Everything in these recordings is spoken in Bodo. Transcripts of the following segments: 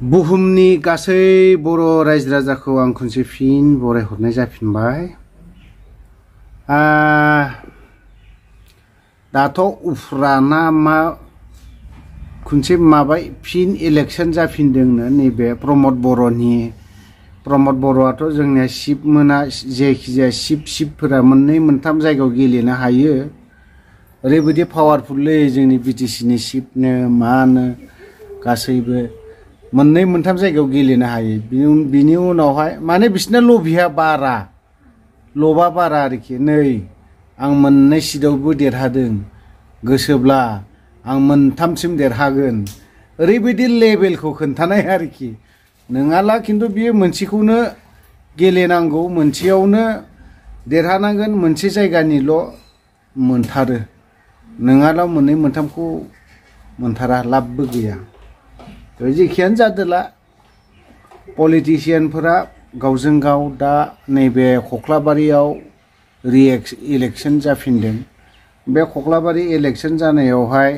बुहुमनि गासै बर' रायजो राजाखौ आं खनसे फिन बरायहरनाय जाफिनबाय। दाथ' उफ्रा ना मा खनसे माबाय फिन इलेक्शन जाफिनदोंनो नैबे प्रमद बर'आथ' जोंनिया शिब मोना जायखिजाया शिबफोरा मोननै मोनथाम जायगायाव गेलेनो हायो। ओरैबायदि पावारफुललै जोंनि बिटिसिनि शिबनो मानो गासैबो मोननै मोनथाम जायगायाव गेलेनो हायो। बिनि उनावहाय माने बिसोरना लबिया बारा लबा बारा आरोखि। नै आं मोननै सिटआवबो देरहादों, गोसोब्ला आं मोनथामसिम देरहागोन, ओरैबायदि लेभेलखौ खोन्थानाय आरोखि। नङाला खिन्थु बियो मोनसेखौनो गेलेनांगौ, मोनसेयावनो देरहानांगोन, मोनसे जायगानिल' मोनथारो। नङाला मोननै मोनथामखौ मोनथारा, लाबबो गैया। जेखियानो जादोला पलिटिशियानफोरा गावजों गाव दा नैबे कोक्लाबारियाव इलेक्शन जाफिनदों। बे कोक्लाबारि इलेक्शन जानायावहाय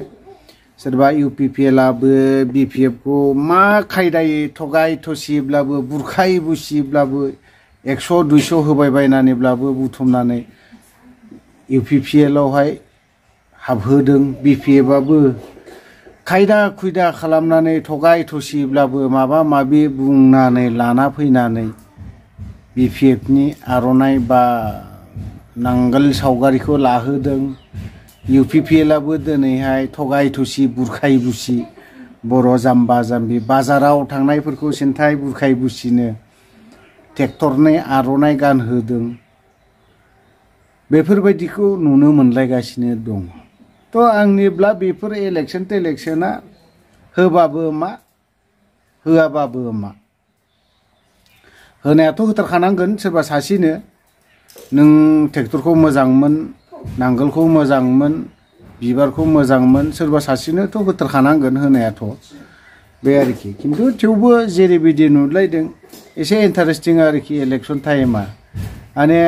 सोरबा UPPLआबो BPFखौ मा खायदायै थगाय थसिब्लाबो बुरखाय बुसिब्लाबो 100-200 होबाय बायनानैब्लाबो बुथुमनानै UPPLआवहाय हाबहोदों। BPFआबो खायदा खुयदा खालामनानै थगाय थसिब्लाबो माबा माबि बुंनानै लाना फैनानै BPFनि आर'नाइ बा नांगोल सावगारिखौ लाहोदों। UPPLआबो दिनैहाय थगाय थसि बुरखाय बुसि बर' जाम्बा जाम्बि बाजाराव थांनायफोरखौ सिन्थाय बुरखाय बुसिनो ट्रेक्टरनि आर'नाइ गानहोदों। बेफोरबायदिखौ नुनो मोनलायगासिनो दं। थ' आंनिब्ला बेफोर इलेक्शना होबाबो मा होआबाबो मा, होनायाथ' होथारखानांगोन सोरबा सासेनो। नों ट्रेक्टरखौ मोजांमोन, नांगोलखौ मोजांमोन, बिबारखौ मोजांमोन, सोरबा सासेनोथ' होथारखानांगोन होनायाथ' बे आरोखि। खिन्थु थेवबो जेरैबायदि नुलायदों एसे इन्टारेस्टिं आरोखि इलेक्शन टाइमा। माने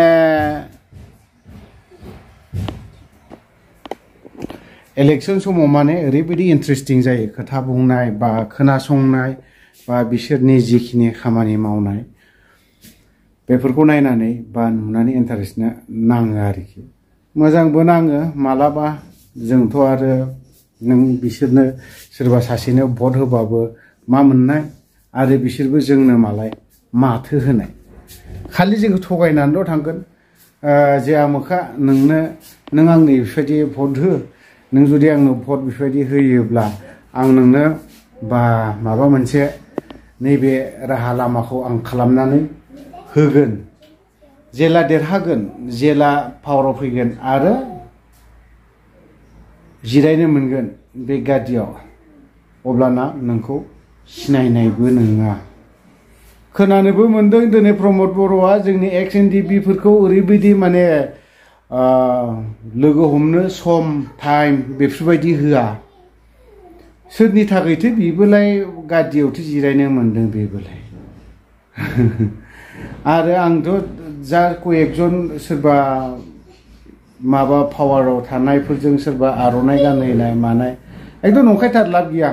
इलेक्शन समाव माने ओरैबायदि इन्टारेस्टिं जायो खोथा बुंनाय बा खोनासंनाय बा बिसोरनि जिखिनि खामानि मावनाय बेफोरखौ नायनानै बा नुनानै इन्टारेस्ट नाङो आरोखि। मोजांबो नाङो मालाबा। जोंथ' आरो नों बिसोरनो सोरबा सासेनो भट होबाबो मा मोननाय, आरो बिसोरबो जोंनो मालाय माथो होनाय। खालि जोंखौ थगायनानैल' थांगोन। जे आमोखा नों आंनो बेबायदि भट हो, नों जुदि आंनो भट बेबायदि होयोब्ला आं नोंनो बा माबा मोनसे नैबे राहा लामाखौ आं खालामनानै होगोन। जेला देरहागोन, जेला पावाराव फैगोन आरो जिरायनो मोनगोन बे गादियाव, अब्लाना नोंखौ सिनायनायबो नङा। खोनानोबो मोनदों दिनै प्रमद बर'आ जोंनि ex-NDP-फोरखौ ओरैबायदि माने लोगो हमनो सम टाइम बेफोरबायदि होआ। सोरनि थाखायथो बेबोलाय गादियावथो जिरायनो मोनदों बेबोलाय। आरो आंथ' जा कयेकजन सोरबा माबा पावाराव थानायफोरजों सोरबा आर'नाइ गानहैनाय मानाय एकदम नंखायथार, लाब गैया।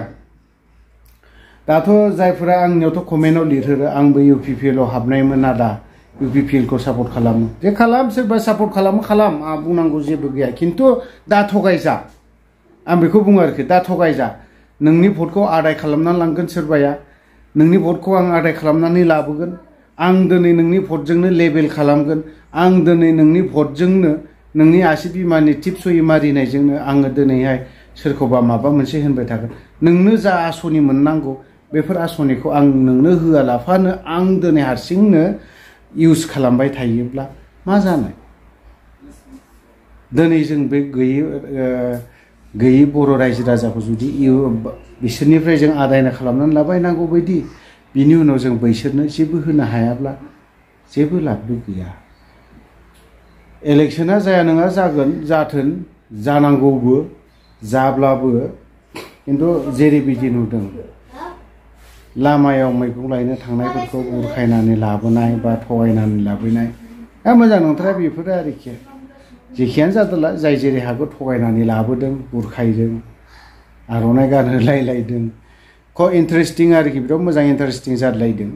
दाथ' जायफोरा आंनियावथ' कमेन्टआव लिरहरो आंबो UPPLआव हाबनायमोन आदा, UPPLखौ सापर्ट खालामो। जे खालाम, सोरबा सापर्ट खालाम, आं बुंनांगौ जेबो गैया। खिन्थु दा थगायजा, आं बेखौ बुङो आरोखि। दा थगायजा। नोंनि भटखौ आदाय खालामनानै लांगोन सोरबाया, नोंनि भटखौ आं आदाय खालामनानै लाबोगोन। आं दिनै नोंनि भटजोंनो लेबेल खालामगोन। आं दिनै नोंनि भटजोंनो, नोंनि आसि बिमानि टिप सहि मारिनायजोंनो आङो दिनैहाय सोरखौबा माबा मोनसे होनबाय थागोन। नोंनो जा आसनि मोननांगौ बेफोर आसनिखौ आं नोंनो होआलाफानो आं दिनै हारसिंनो इउज खालामबाय थायोब्ला मा जानाय? दिनै जों बे गैयै बर' रायजो राजाखौ जुदि बिसोरनिफ्राय जों आदायना खालामनानै लाबाय नांगौ बायदि, बिनि उनाव जों बैसोरनो जेबो होनो हायाब्ला जेबो लाबबो गैया। इलेक्शना जाया नङा जागोन, जाथों, जानांगौबो, जाब्लाबो। खिन्थु जेरैबायदि नुदों लामायाव मैगं लायनो थांनायफोरखौ बुरखायनानै लाबोनाय बा थगायनानै लाबोनाय, मोजां नंथारा बेफोरो आरोखि। जेखियानो जादोला जाय जेरै हागौ थगायनानै लाबोदों, बुरखायदों, आर'नाइ गानहोलायलायदों, इन्टारेस्टिं आरोखि बिराद मोजां इन्टारेस्टिं जालायदों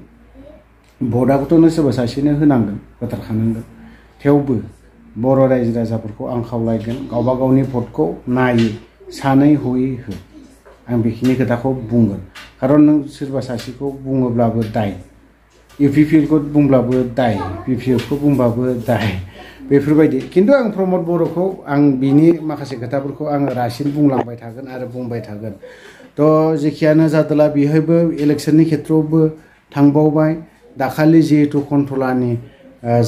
भटआबोथ' नों सोरबा सासेनो होनांगोन होथारखानांगोन थेवबो बर' रायजो राजाफोरखौ आं खावलायगोन गावबा गावनि भटखौ नायै सानै हयै हो आं बेखिनि खोथाखौ बुंगोन खारन नों सोरबा सासेखौ बुङोब्लाबो दाय इउपिपिएलखौ बुंब्लाबो दाय बिपिएफखौ बुंबाबो दाय बेफोरबायदि खिन्थु आं प्रमद बर'खौ आं बिनि माखासे खोथाफोरखौ आङो रासिन बुंलांबाय थागोन आरो बुंबाय थागोन थ' जेखियानो जादोला बेहायबो इलेक्सननि खेथ्रआवबो थांबावबाय दाखालि जिहेतु कन्ट्रलारनि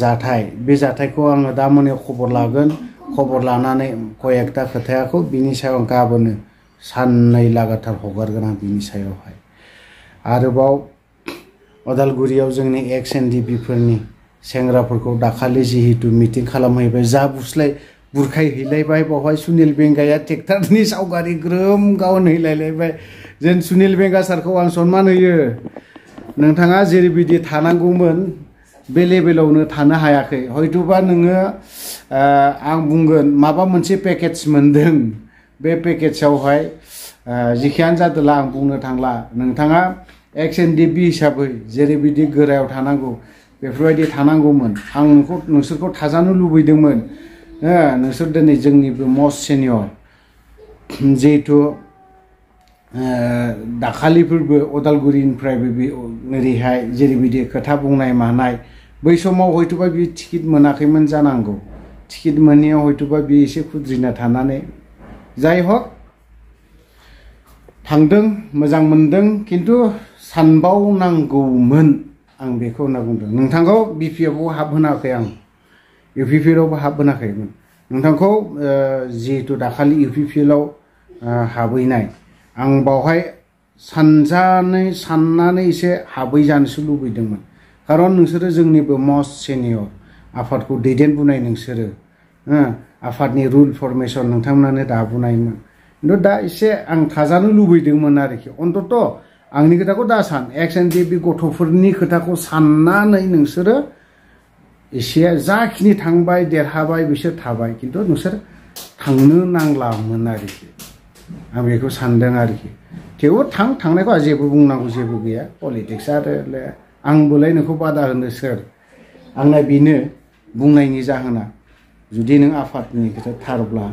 जाथाय बे जाथायखौ आङो दा मोनायाव खबर लागोन खबर लानानै कयेकथा खोथाखौ बिनि सायाव आं गाबोनो साननै लागातार हगारगोन आं बिनि सायावहाय आरोबाव अदालगुरियाव जोंनि एक्स एनडिपिफोरनि सेंग्राफोरखौ दाखालि जिहेतु मिटिं खालामहैबाय जा बुरखायहैलायबाय बावहाय सुनिल बेंगाया ट्रेक्टरनि सावगारि ग्रोम गावहैलायलायबाय जेन सुनिल बेंगा सारखौ आं सनमान होयो नोंथाङा जेरैबायदि थानांगौमोन बे लेभेलावनो थानो हायाखै हयथ'बा नोङो आं बुंगोन माबा मोनसे पेकेज मोनदों बे पेकेजावहाय जिखियानो जादोला आं बुंनो थांला नोंथाङा एक्स एनडिपि हिसाबै जेरैबायदि गोरायाव थानांगौ बेफोरबायदि थानांगौमोन आं नोंसोरखौ थाजानो लुबैदोंमोन नोंसोर दिनै जोंनिबो मस्ट सिनियर जिहेतु दाखालिफोरबो अदालगुरिनिफ्रायबो ओरैहाय जेरैबायदि खोथा बुंनाय मानाय बै समाव हयथ'बा बि टिकेट मोनाखैमोन जानांगौ टिकेट मोनैयाव हयथ'बा बि एसे खुद्रिना थानानै जाय हक थांदों मोजां मोनदों खिन्थु सानबावनांगौमोन आं बेखौ होनना बुंदों नोंथांखौ बिपिएफआव हाबहोनाखै आं इउपिपिएलआवबो हाबहोनाखैमोन नोंथांखौ जिहेतु दाखालि इउपिपिएलआव हाबहैनाय आं बावहाय साननानै एसे हाबहैजानोसो लुबैदोंमोन खारन नोंसोरो जोंनिबो मस्ट सिनियर आफादखौ दैदेनबोनाय नोंसोरो आफादनि रुल फरमेसन नोंथांमोनानो दाबोनायमोन खिन्थु दा एसे आं थाजानो लुबैदोंमोन आरोखि अन्तत' आंनि खोथाखौ दा सान एक्स एनडिपि गथ'फोरनि खोथाखौ साननानै नोंसोरो एसे जाखिनि थांबाय देरहाबाय बिसोर थाबाय खिन्थु नोंसोर थांनो नांलामोन आरोखि आं बेखौ सानदों आरोखि थेवबो थांनायखौ आं जेबो बुंनांगौ जेबो गैया पलिटिक्स आरो आंबोलाय नोंखौ बादा होनो सोर आंना बेनो बुंनायनि जाहोना जुदि नों आफादनि खोथा थारब्ला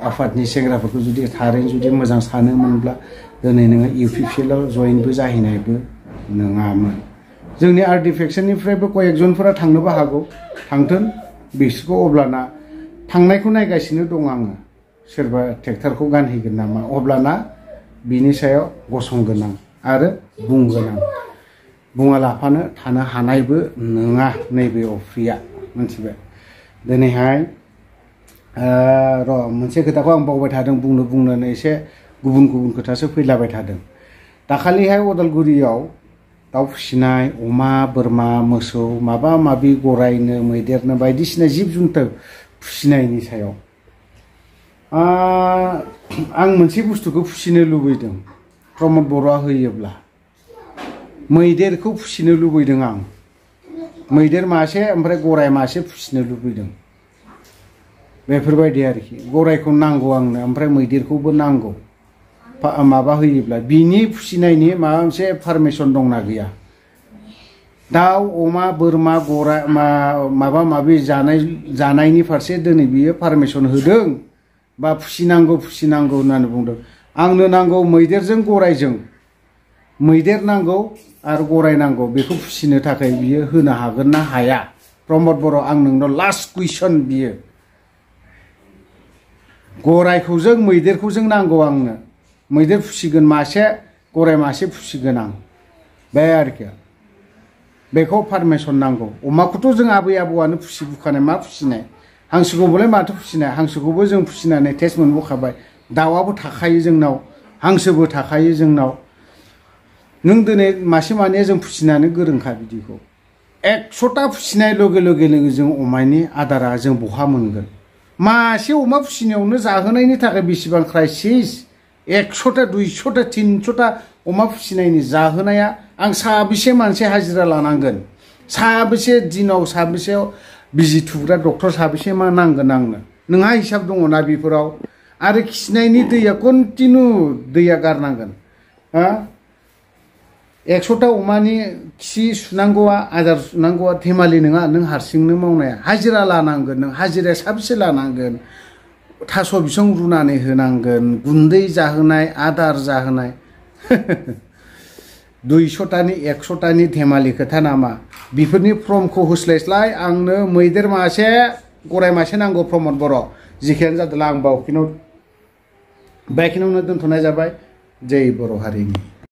आफादनि सेंग्राफोरखौ जुदि थारैनो जुदि मोजां सानोमोनब्ला दिनै नोङो इउपिपिएलआव जयेनबो जाहैनायबो नङामोन जोंनि आरडि फेक्सननिफ्रायबो कयेकजनफोरा थांनोबो हागौ थांथों बिसोरखौ अब्लाना थांनायखौ नायगासिनो दं आङो सोरबा ट्रेक्टरखौ गानहैगोन नामा अब्लाना बिनि सायाव गसंगोन आं आरो बुंगोन आं बुङालाफानो थानो हानायबो नङा नैबे अफ्रिया मोनथिबाय दिनैहाय मोनसे खोथाखौ आं बावबाय थादों बुंनो एसे गुबुन खोथासो फैलाबाय थादों दाखालिहाय अदालगुरियाव दाउ फिसिनाय अमा बोरमा मोसौ माबा माबि गरायनो मैदेरनो बायदिसिना जिब जुन्थु फिसिनायनि सायाव आं मोनसे बुस्थुखौ फिसिनो लुबैदों प्रमद बर'आ होयोब्ला मैदेरखौ फिसिनो लुबैदों आं मैदेर मासे ओमफ्राय गराय मासे फिसिनो लुबैदों बेफोरबायदि आरोखि गरायखौ नांगौ आंनो ओमफ्राय मैदेरखौबो नांगौ माबा होयोब्ला बिनि फिसिनायनि माबा मोनसे पारमिसन दंना गैया दाउ अमा बोरमा गराय माबा माबि जानायनि फारसे दिनै बियो पारमिसन होदों बा फिसिनांगौ होननानै बुंदों आंनो नांगौ मैदेरजों गरायजों मैदेर नांगौ आरो गराय नांगौ बेखौ फिसिनो थाखाय बियो होनो हागोन ना हाया प्रमद बर' आं नोंनाव लास्ट कुइसन बियो गरायखौ जों मैदेरखौ जों नांगौ आंनो मैदेर फिसिगोन मासे गराय मासे फिसिगोन आं बे आरोखि बेखौ पारमिसन नांगौ अमाखौथ' जों आबै आबौआनो फिसिबोखानाय मा फिसिनाय हांसोखौबोलाय माथो फिसिनाय हांसोखौबो जों फिसिनानै टेस्ट मोनबोखाबाय दाउआबो थाखायो जोंनाव हांसोबो थाखायो जोंनाव नों दिनै मासे मानैया जों फिसिनानै गोरोंखा बिदिखौ 100टा फिसिनाय लगे लगे जों अमानि आदारा जों बहा मोनगोन मासे अमा फिसिनायावनो जाहोनायनि थाखाय बेसेबां क्राइसिस 100टा 200टा 300टा अमा फिसिनायनि जाहोनाया आं साबेसे मानसि हाजिरा लानांगोन साबेसे दिनाव साबेसे बिजि थुग्रा डक्टर साबेसे मा नांगोन आंनो नोंहा हिसाब दङ ना बेफोराव आरो खिनायनि दैया कन्टिनिउ दैया गारनांगोन 100टा अमानि खि सुनांगौआ आदार सुनांगौआ धेमालि नङा नों हारसिंनो मावनाया हाजिरा लानांगोन नों हाजिराया साबसे लानांगोन थास' बिसं रुनानै होनांगोन गुन्दै जाहोनाय आदार जाहोनाय 200टानि 100टानि धेमालि खोथा नामा बेफोरनि फर्मखौ होस्लायस्लाय आंनो मैदेर मासे गराय मासे नांगौ प्रमद बर' जिखियानो जादोंला आं बावखिनाव दोनथ'नाय जाबाय जै बर' हारिनि